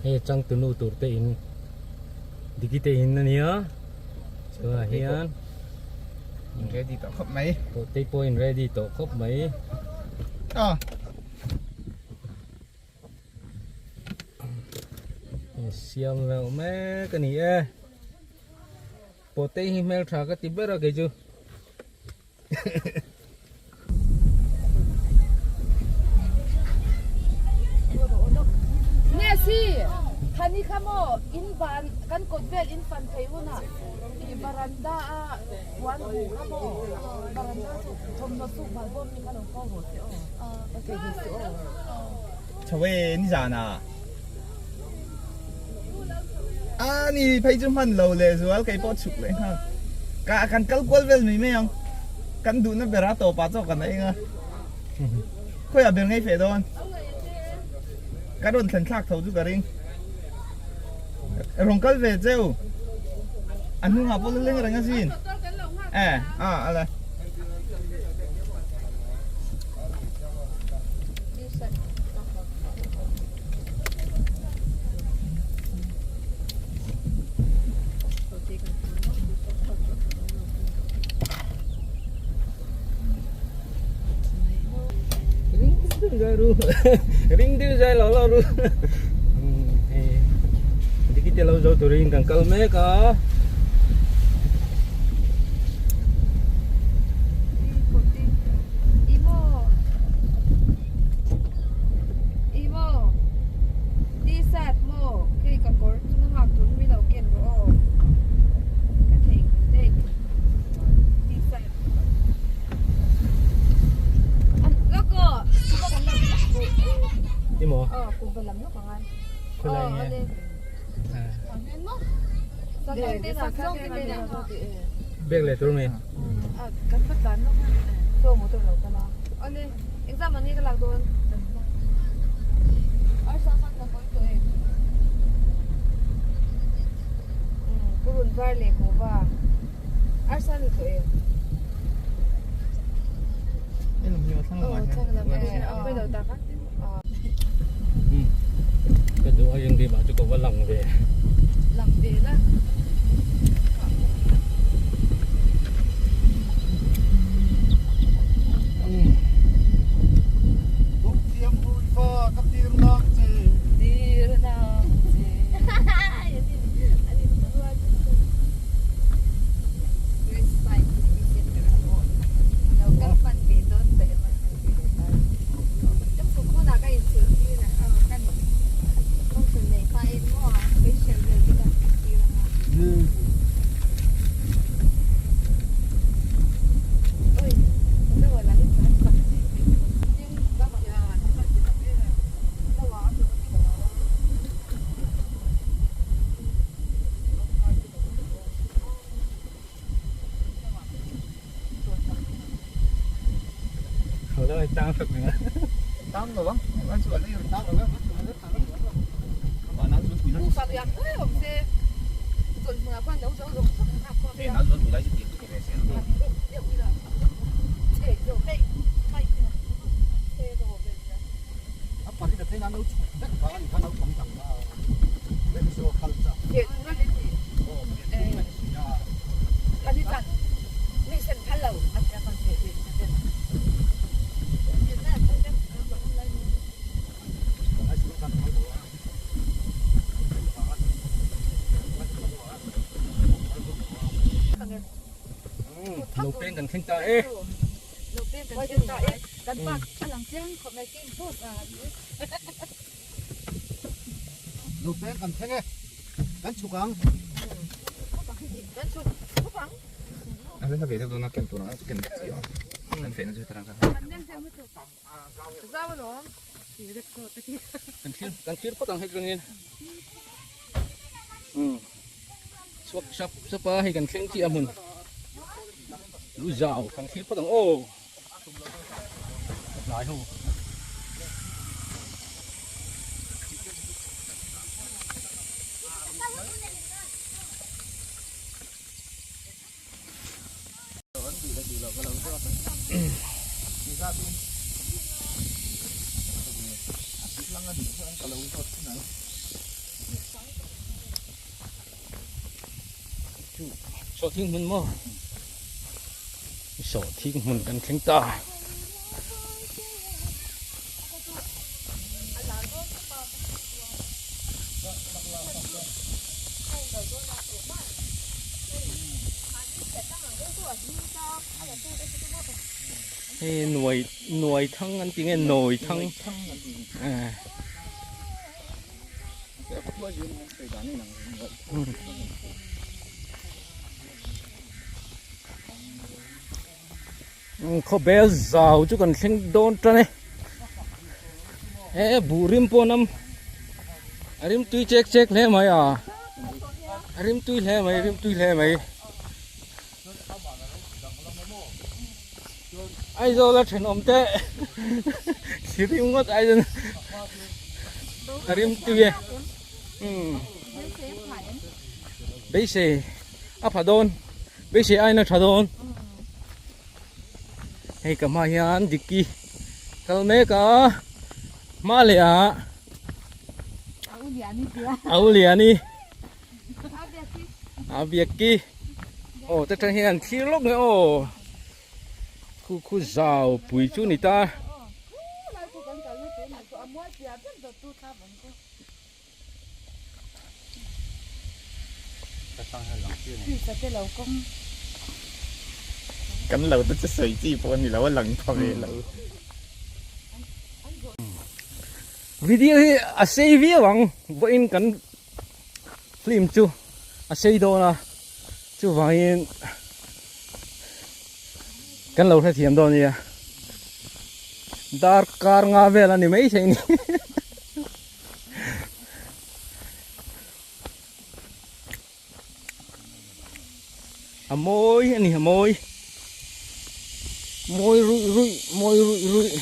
Hei changtunu tur te in Diki te in ania tunah hian in ready tawh khawp mai tei pawh in ready tawh khawp mai ah siam veuh mek ani e pawh tei hi hmeltha ka ti ber a kei chu. Nge si Thani kha maw in van kan kawt vel in fan thei hunah i varanda a puan bu kha maw varanda chu thawmhnaw suk bal bawm mi kha lo ko rawh se aw ka thei hi si aw. Chho e nizan ah a ni phei chu hman lo leh zual kei pawh chhuk leh nghal ka kan kal kual vel mai mai ang kan duhna ber a tawpah chaw kan eng a khawiah ber ngei feh dawn ka rawn thlen thlak tho chu ka ring rawn kal ve cheu a hnungah pawh la leng reng asin e a ala. Ring deuh zai lo lo ru diki te lo zo turin kan kal mek a. Bag leh tur mai. Ka duh a ring rim ah chu ka va lang ve. Lang ve la. Tir nang che. Lo peng kan thleng ta e. Lo peng kan thleng ta e. Kan pa a lang chiang khawp mai king post a. Lo peng kan thleng e. Kan chhuk ang. Kan chhuk khawp ang. A hla ve deuh dawn a ken tur ang ken chi a. Kan fehna chu hetarang kha. Zau alawm. Kan thlir kan thlir phawt ang hei tangin. Chhuak sap sap a hei kan thleng chiah a hmun. Lu zau kan thlir phawt ang aw. Tlai ho. Sawhthing hmun maw? Sawhthing hmun kan thleng ta. Hei nuai nuai thang an ti nge nawi thang Khawbel zau chu kan thleng dawn tan e he buh rim pawh an awm a rim tui chek chek hle mai a a rim tui hle mai rim tui hle mai Aizawl a thenawm te thli rim ngawt aizawl a rim tui e umm beisei a pha dawn beisei aina tha dawn hei ka hma hian dikki kal mek a hma leh ah a u liani. A biak ki aw te tang hian an thlir lawk mai aw khu khu zau pui chu ni ta. Kan lo te chu sawi chi pawh a ni lo a lang pha ve lo. Video hi a sei viau ang vawiin kan film chu a sei dawn a chuvangin kan lo hrethiam dawn nia darkar nga vel a ni mai thei ni a mawi a ni a mawi mawi ruih ruih mawi ruih ruih.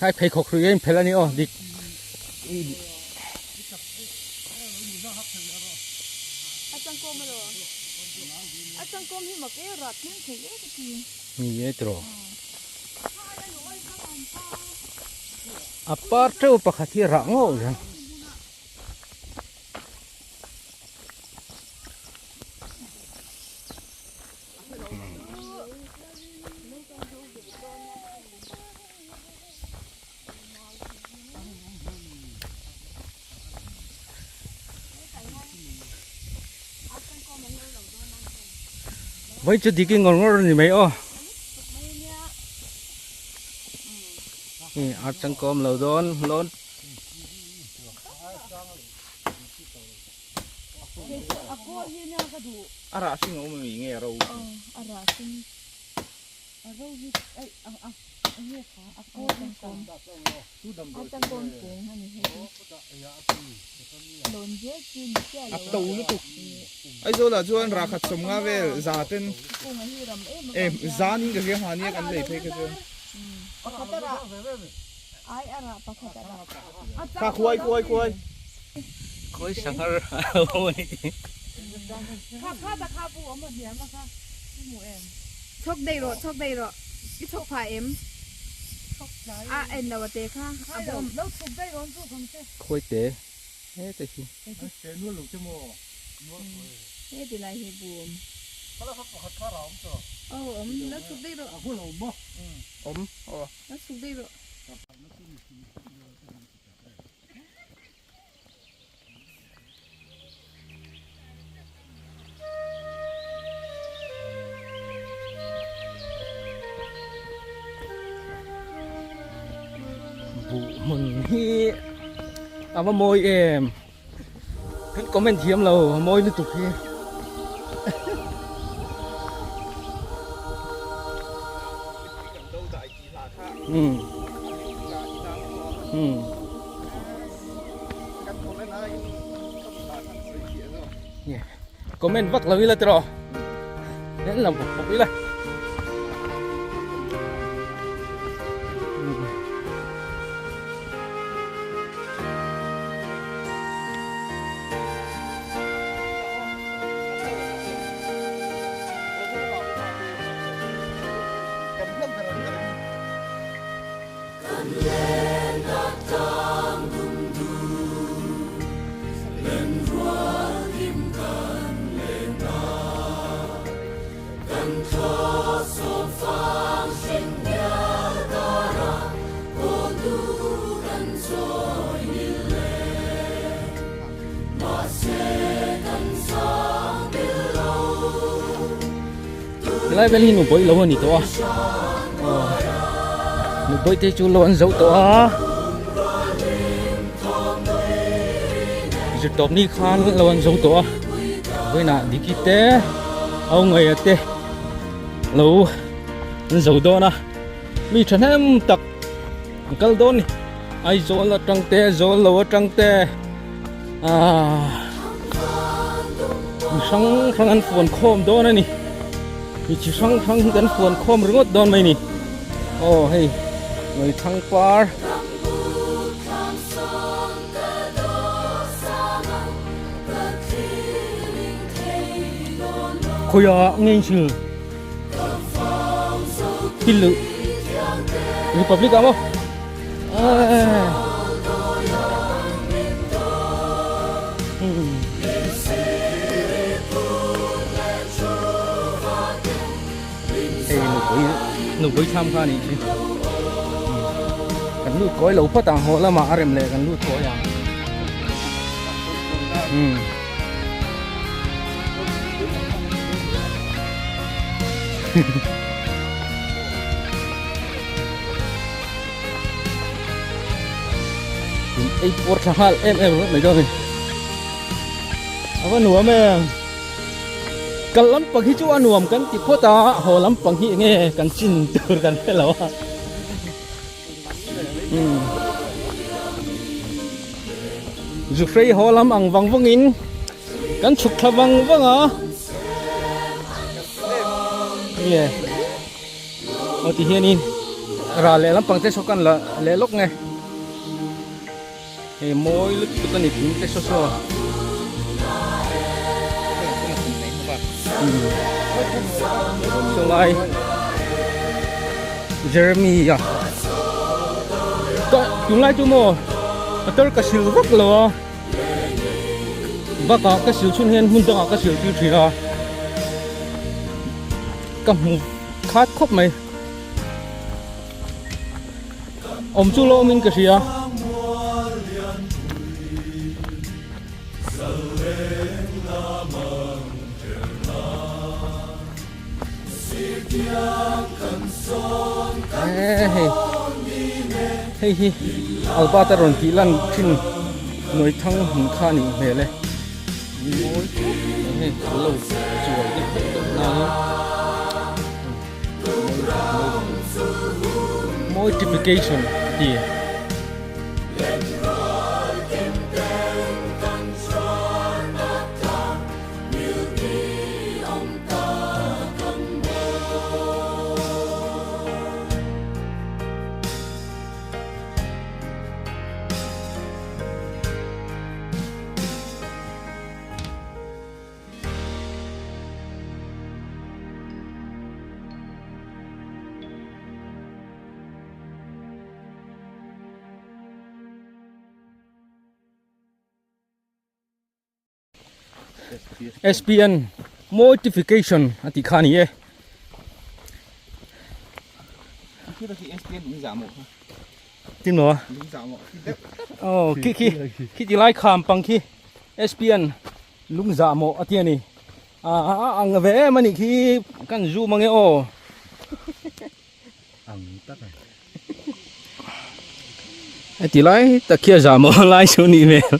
Hai pheikhawk hrui a inphelh a ni aw dik. Ni e tiraw. A par teuh pakhat hi rah ngawh hian. Vai chu dik ngawr ngawr ni mai aw ni a changkawm lo dawn lawn A rah hring a awm ami nge a ro? A rah hring a ro hi ai a a nge kha a kawl a kawm a changkawm kung a ni hei chu lawn zel chi ni chiah lo a to lutuk Aizawl ah chuan rah khat sawm nga vel za ten e zan in ka hria hmani a kan lei phei kha chuan pakhat a rah ai a rah pakhat a rah kha khuai khuai khuai khawi sanghar a awm a ni kha kha ta kha bu awm a hniam a kha i hmu em chhawk daih rawh chhawk daih rawh i chhawk phah em a en lo a te kha a bawm lo chhuk daih rawh an chu khawm che khawi te he te hi he ti lai hi bu awm aw awm lo chhuk daih rawh awm aw lo chhuk daih rawh. Buh hmun hi a va mawi em kan comment thiam lo a mawi lutuk hi. Um um comment vak lo ila tiraw en lam bawk bawk ila Helai vel hi nubawih lo a ni tawh a aw nubawih te chu lo an zo tawh a zirtawp ni khan lo an zo tawh a vawiinah diki te au ngaia te lo an zo dawn a mi thahnem tak an kal dawn a ni Aizawl atang te Zawl lo atang te ahh mi hrang hrang an fuan khawm dawn a ni mi chi hrang hrang hi kan fuan khawm ringawt dawn mai a ni aw hei Ngawithang par khawiah nge in sil thil luh Republic ah maw. Hei nupui nupui tham kha anih khi kan lut kawi lo phawt ang haw lamah a rem leh kan lut kawi ang umm. Ei pawr tha nghal em em ringawt mai dawn a ni a va nuam em kal lampang hi chu a nuam kan ti phawt a haw lampang hi enge kan chin tur kan hre lo a umm zuhrei haw lam ang vang vang in kan chhuk thla vang vang a nge. Aw ti hianin ral leh lampang te saw kan la leh lawk nge hei mawi lutuk a ni thing te saw saw chulai Jeremy a ka tunlai chu maw a tar ka sil vak lo a bakah ka sil chhun hian hmun dangah ka sil tir thin a. Ka hmu khat khawp mai. Awm chu lawmin ka hria. Hei hei hi Albert a rawn tih lan thin Nuaithang hmun kha a nih hmel e. Mawi khawp mai hei a lo chuai deuh vek tawh nain Mortification a ti. SPN Mortification a tih kha a ni e. Tin maw? Aw khi khi khi ti lai kham pang khi SPN lung zah mawh a ti a ni. A a ang ve em a nih khi kan zoom ange aw. Ang tak a. Heti lai tak khi a zah mawh lai chu a nih hmel.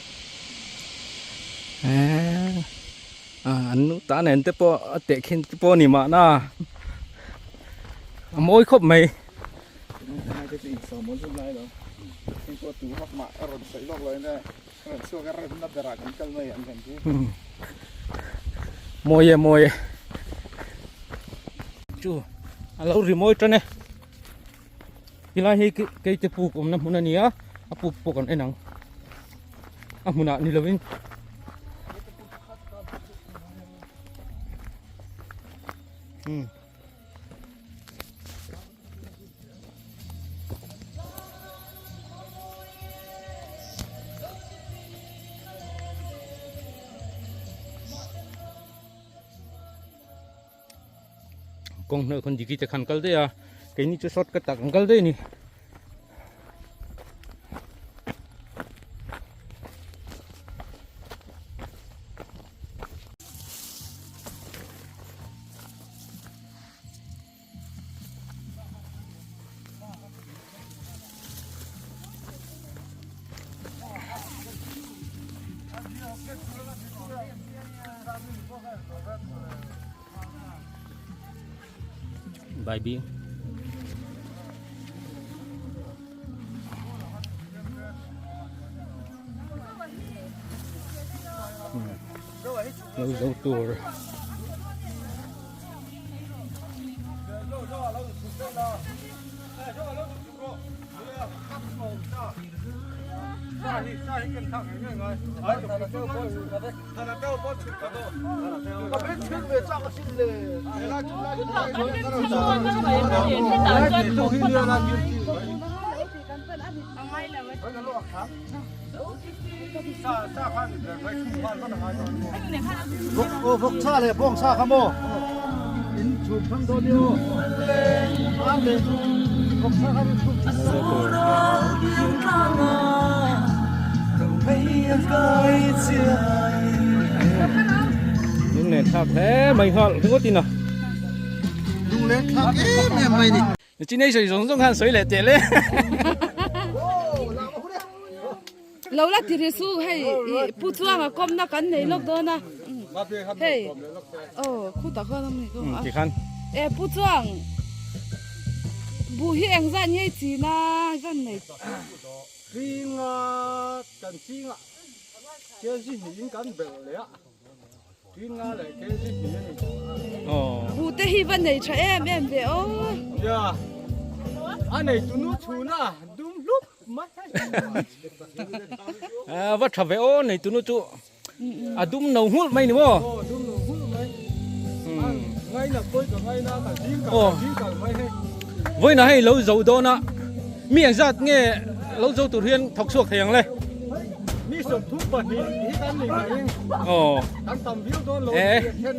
An nu ta nen te pawh a tehkhin te pawh a ni mahna a mawi khawp mai. Mawi e mawi e chu a lo ri mawi tan e tilai hi keite puk awmna hmun a ni a a puk pawh kan en ang a hmunah ni lovin. Kawng hnawih khawn diki te khan kal daih a keini chu short cut ah kan kal daih a ni. Baibing. Lo zo tur. Vawk sa leh bawng sa kha maw in chhum thang dawn ni aw an leh vawk sa kha in chhum Lunglen thlak hle mai nghal ringawt in a. Lunglen thlak em em mai ni. Chinei sawi zawng zawng khan sawi leh teh le. Lo la ti ri su hei i pu chuanga kawmna kan nei lawk dawn a hei aw khutah khan a ni dawn a Tikhan. E pu chuang buh hi engzah nge i chin a van nei. Tlinga kan ching a kg hnih in kan belh leh a. Buh te hi va nei tha em em ve aw. Nia a nei tu nu chhun a dum hlup mai. A va tha ve aw nei tu nu chu a dum no nghulh mai ni maw. Aw dum no nghulh mai. Ngai na pawi ka ngai na ka zing ka zing kal mai hei. Vawiinah hei lo zo dawn a mi engzat nge lo zo tur hian thawk chhuak thei ang le. Mi 32 hi kan ni ka ring. Aw. Kan tam viau dawn lo eh then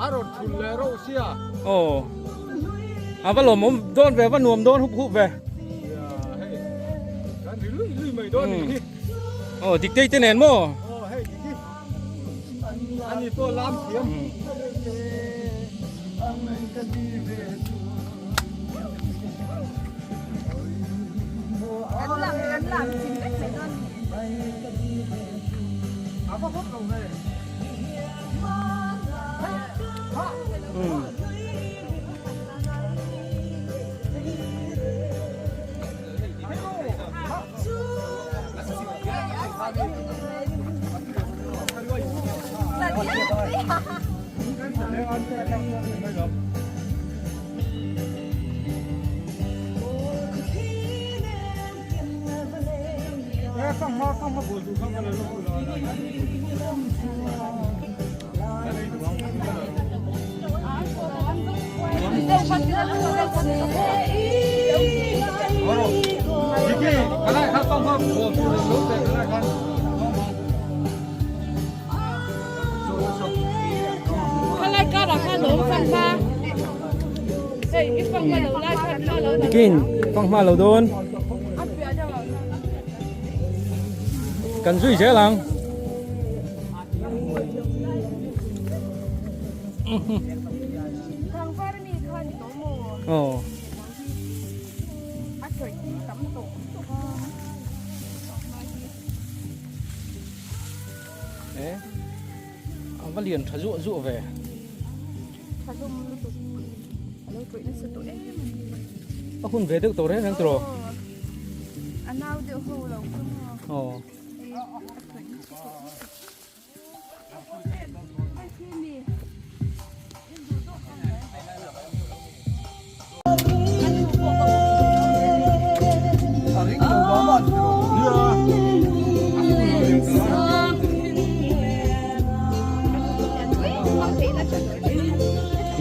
a rawn thun leh reuh sia. Aw. A va lawmawm dawn ve, va nuam dawn hup hup ve. Ya hei. Kan ri lui lui mai dawn ni hi. Aw diktei te nen maw? Aw hei diki. Ani pawh lam thiam. Kan lam kan lam chin vek mai dawn ni. Dikin fanghma lo dawn kan zui zel ang. Aw. Eh a va lian tha zuah zuah ve. Tha hlawm lutuk a lo tawih nasa tawh em a ni. A hun ve deuh tawh reng reng tawh. A nau deuh ho lo chu maw. Aw. A tawih nasa tawh lutuk.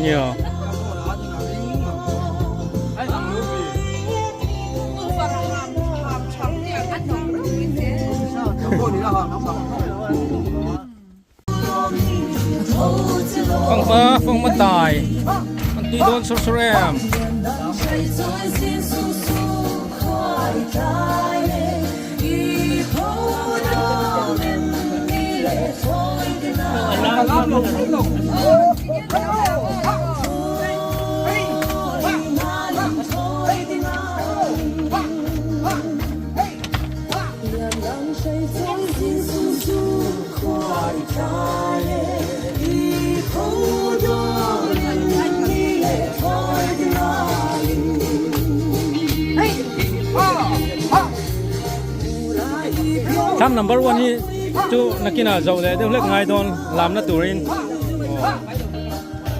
Nia. Fanghma fanghma tai an tui dawn sur sur em. Thlam number one hi chu nakinah zoh leh deuh hlek ngai dawn lamna turin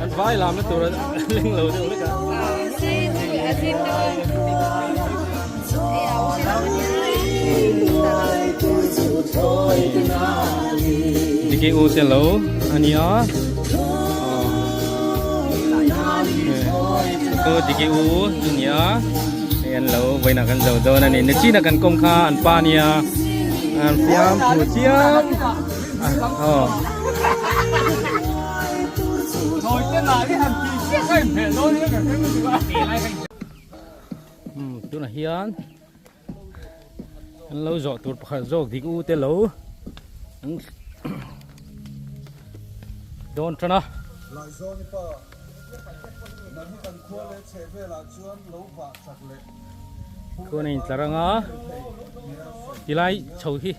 an vai lamna tur a leng lo deuh hlek a. Diki u te lo a nia Aw Diki u chu nia hei an lo vawiinah kan zo dawn a ni nichina kan kawm kha an pa nia an fiam thu chiam aw. Umm tunah hian an lo zawh tur pakhat zawk dik u te lo an dawn tan a. Khuan a intlar anga tilai chho hi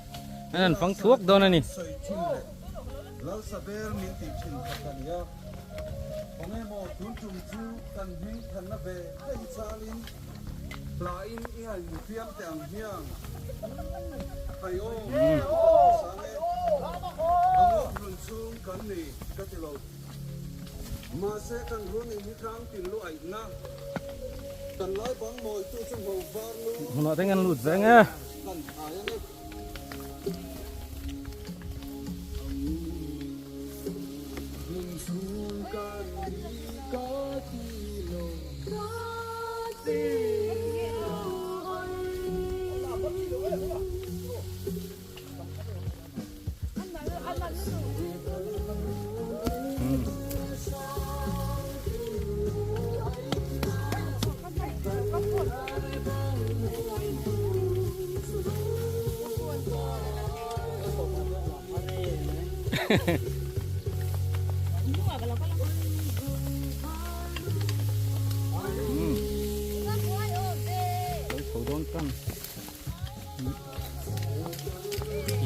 an han fang thuak dawn a ni. Lalsaber min tih thin khat a nia. Khawnge maw tun tum chu kan hming thanna ve ve hi chalin hlain i han mu fiam teh ang hiang. Thai aw ka sang e, a ngawt run chhung kan ni ka ti lo. Mahse kan run in hi tlang tin lu aihna kan lai bang mawitu chu ngho var lu Hmunah te ngan lut ve nge. Kan thai a ni.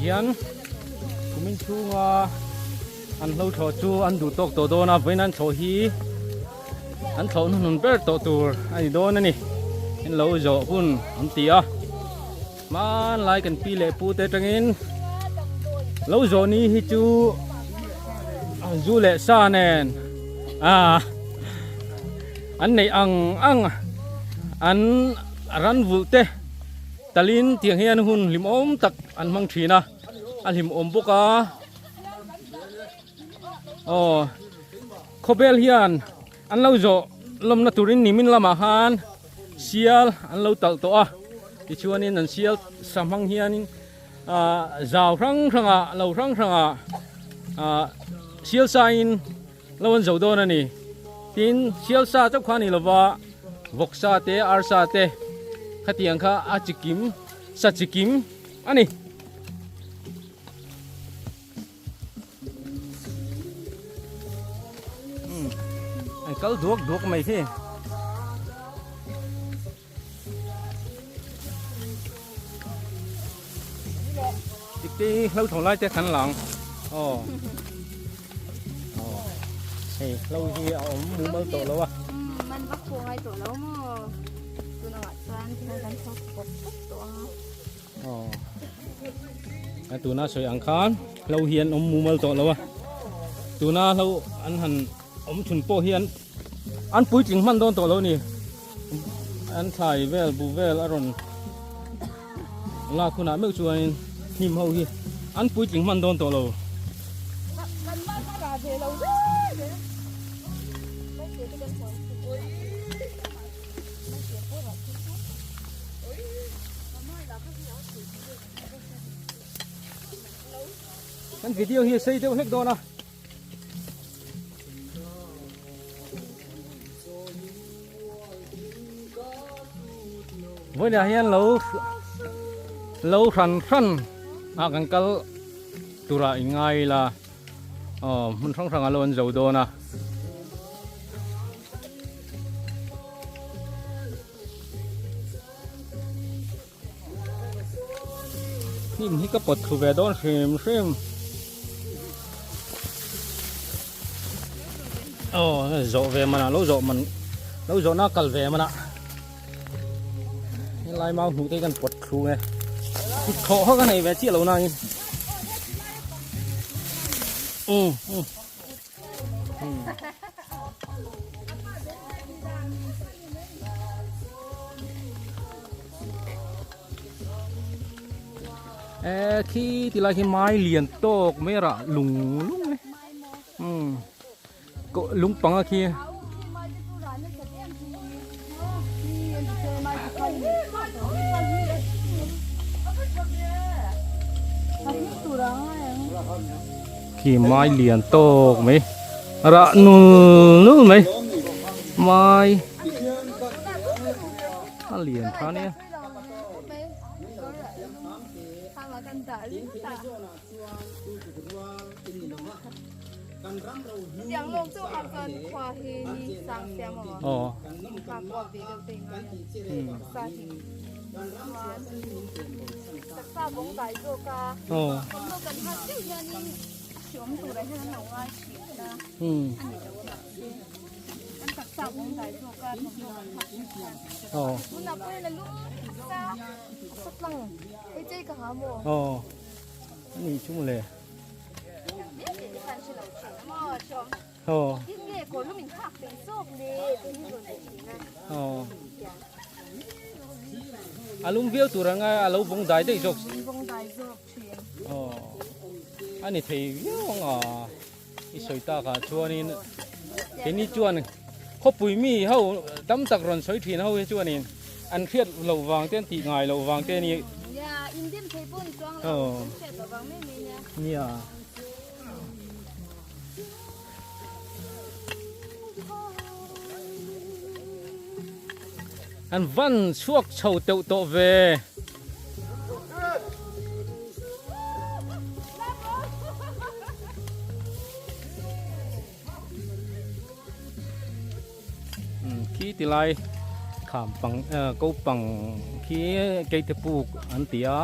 Hian kumin chhunga an hlo thlawh chu an duh tawk tawh dawn a vawiin an thlawh hi an thlawh hnuhnun ber tawh tur a ni dawn a ni in lo zawh hun an ti a hmanlai kan pi leh pu te atangin lo zawh ni hi chu zu leh sa nen ah an neih ang ang an ran vulh te talin tiang hian hun hlimawm tak an hmang thin a a hlimawm bawk a aw khawvel hian an lo zawh lawmna turin nimin lamah khan sial an lo talh tawh a tichuanin an sial sa hmang hianin ah zau hrang hrangah lo hrang hrangah ah sial sain lo an zo dawn a ni tin sial sa chauh kha a ni lova vawk sa te ar sa te khatiang kha a chikim sa chikim a ni. An kal duak duak mai hi. Tikte hi hlo tho lai te khan lang. Aw. Aw. Hei hlo hi a awm mumal tawh lo a. Man vak pawh ngai tawh lo maw. Tunah chuan thil kan thawk pawp pawp tawh a. Aw a tuna sawi ang khan hlo hi an awm mumal tawh lo a tuna hlo an han awm chhun pawh hian an puitling hman dawn tawh lo ni an thlai vel bu vel a rawn lak hunah meuh chuanin hnim ho hi an puitling hman dawn tawh lo. Kan video hi a sei deuh hlek dawn a. Vawiinah hian lo lo hran hran ah kan kal turah in ngai ila aw hmun hrang hrang ah lo an zo dawn a. Hnim hi ka pawt thlu ve dawn hrim hrim. Aw zawh ve manah lo zawh man lo zawhna kal ve manah helai mau hnuh te hi kan pawt thlu nge kut thawh ho ka nei ve chiah lo nangin um um e khi ti lai khi mai lian tawk mai rah lung lung mai um lung panga khi Khi mai lian tawk mai rah nul nul mai mai a lian tha nia. Aw. Aw. Ani chu mawle. Aw. Aw. A lum viau tur anga a lo vawng dai daih zawk. Aw. Ani thei viau anga i sawi tak ah chuanin keini chuan khawpui mi ho tam tak rawn sawi thin ho hi chuanin an hriat loh vang te an tih ngai loh vang te a ni. Aw. Nia. An van chhuak chho teuh tawh ve. Khi ti lai kham pang ko pang khi keite puk an ti a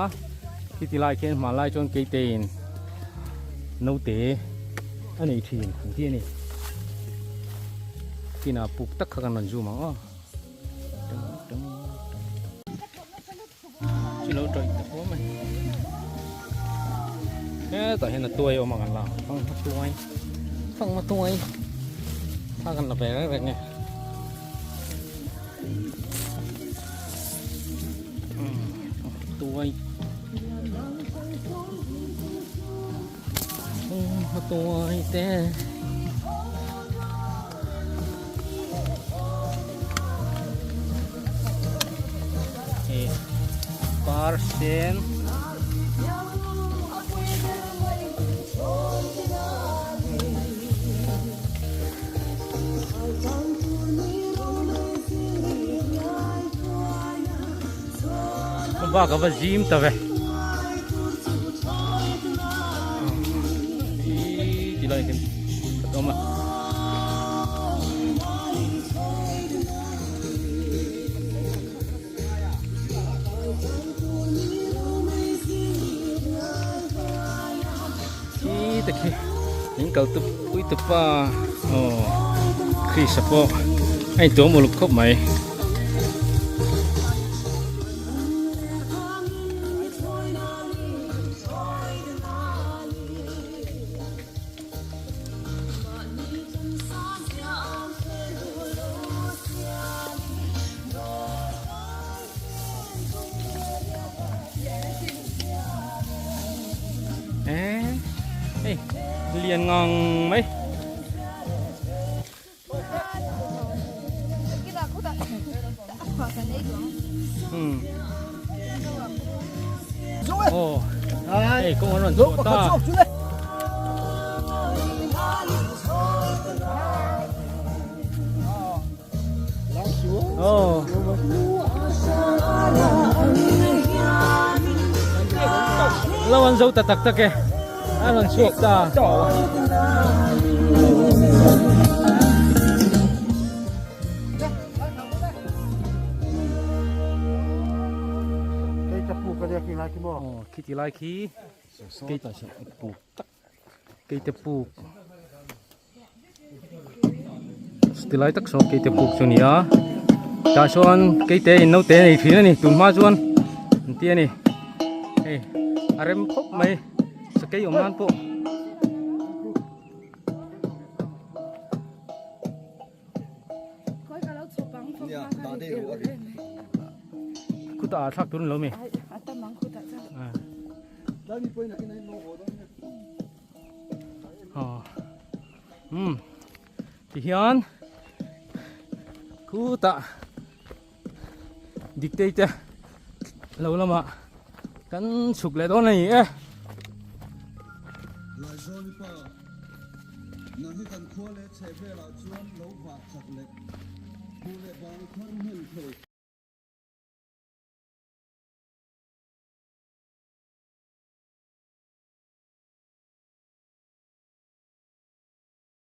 khi ti lai khian hmanlai chuan keite in naute a nei thin an ti a ni kinah puk tak kha kan rawn zoom ang aw. Chu lo tawih ta fo mai. Hetah hian a tuai awm a kan la fang hma tuai fang hma tuai thla kan la ve reng reng e. Tuai fang hma tuai te. Par sen bak ava zim ta ve ti lai hian ka awm a. Khi te khi in kal tup pui tup a aw Krista pawh a intuam uluk khawp mai. Ê, liền ngon mấy ừ. Ồ, ê, cũng có lần ta. Aw. Lo an zo ta tak tak e. A rawn chhuak ta. Aw, khi ti lai khi. Keita puk tak. Keita puk. Ti lai tak sawn keite puk chu a ni a tah sawn keite in naute a nei thin a ni tun hma chuan an ti a ni hei a rem khawp mai sakei awm nan pawh. Khutah ah thlak tur an lo mi. Umm tihian khutah Diktei te lo lamah kan chhuk leh dawn a ni e. Laizawni pa, nang hi kan khua leh chhehvelah chuan lo vah chak leh, buh leh bang thar hnem thei.